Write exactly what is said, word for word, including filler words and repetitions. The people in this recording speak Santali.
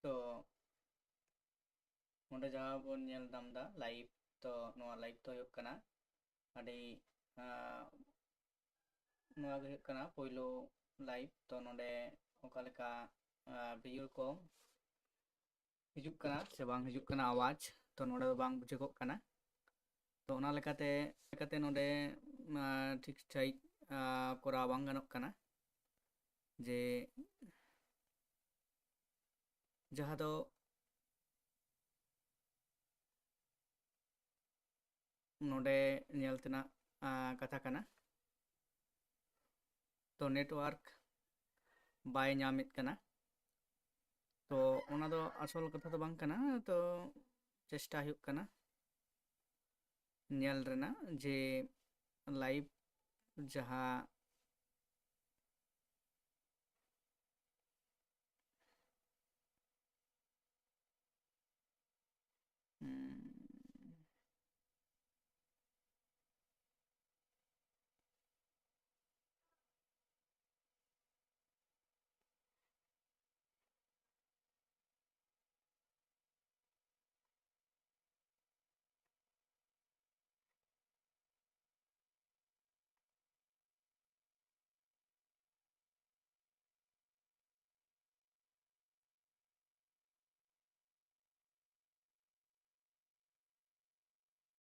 ᱛᱚ ᱱᱚᱰᱮ ᱡᱟᱦᱟᱸ ᱵᱚᱱ ᱧᱮᱞ ᱧᱟᱢ ᱮᱫᱟ ᱞᱟᱭᱤᱵᱷ, ᱛᱚ ᱱᱚᱣᱟ ᱞᱟᱭᱤᱵᱷ ᱫᱚ ᱦᱩᱭᱩᱜ ᱠᱟᱱᱟ ᱟᱹᱰᱤ, ᱟᱸ, ᱱᱚᱣᱟ ᱜᱮ ᱦᱩᱭᱩᱜ ᱠᱟᱱᱟ ᱯᱳᱭᱞᱳ ᱞᱟᱭᱤᱵᱷ᱾ ᱛᱚ ᱱᱚᱰᱮ ᱚᱠᱟ ᱞᱮᱠᱟ, ᱟᱸ, ᱵᱷᱤᱭᱩ ᱠᱚ ᱦᱤᱡᱩᱜ ᱠᱟᱱᱟ ᱥᱮ ᱵᱟᱝ ᱦᱤᱡᱩᱜ ᱠᱟᱱᱟ ᱟᱣᱟᱡᱽ, ᱛᱚ ᱱᱚᱰᱮ ᱫᱚ ᱵᱟᱝ ᱵᱩᱡᱷᱟᱹᱜᱚᱜ ᱠᱟᱱᱟ᱾ ᱛᱚ ᱚᱱᱟ ᱞᱮᱠᱟᱛᱮ, ᱞᱮᱠᱟᱛᱮ ᱱᱚᱰᱮ, ᱟᱸ, ᱴᱷᱤᱠ ᱥᱟᱺᱦᱤᱡ, ᱟᱸ, ᱠᱚᱨᱟᱣ ᱵᱟᱝ ᱜᱟᱱᱚᱜ ᱠᱟᱱᱟ, ᱡᱮ ᱡᱟᱦᱟᱸ ᱫᱚ ᱱᱚᱰᱮ ᱧᱮᱞ ᱛᱮᱱᱟᱜ, ᱟᱸ, ᱠᱟᱛᱷᱟ ᱠᱟᱱᱟ᱾ ᱛᱚ ᱱᱮᱴᱣᱟᱨᱠ ᱵᱟᱭ ᱧᱟᱢᱮᱫ ᱠᱟᱱᱟ᱾ ᱛᱚ ᱚᱱᱟ ᱫᱚ ᱟᱥᱚᱞ ᱠᱟᱛᱷᱟ ᱫᱚ ᱵᱟᱝ ᱠᱟᱱᱟ᱾ ᱛᱚ ᱪᱮᱥᱴᱟ ᱦᱩᱭᱩᱜ ᱠᱟᱱᱟ ᱧᱮᱞ ᱨᱮᱱᱟᱜ ᱡᱮ ᱞᱟᱭᱤᱵᱷ ᱡᱟᱦᱟᱸ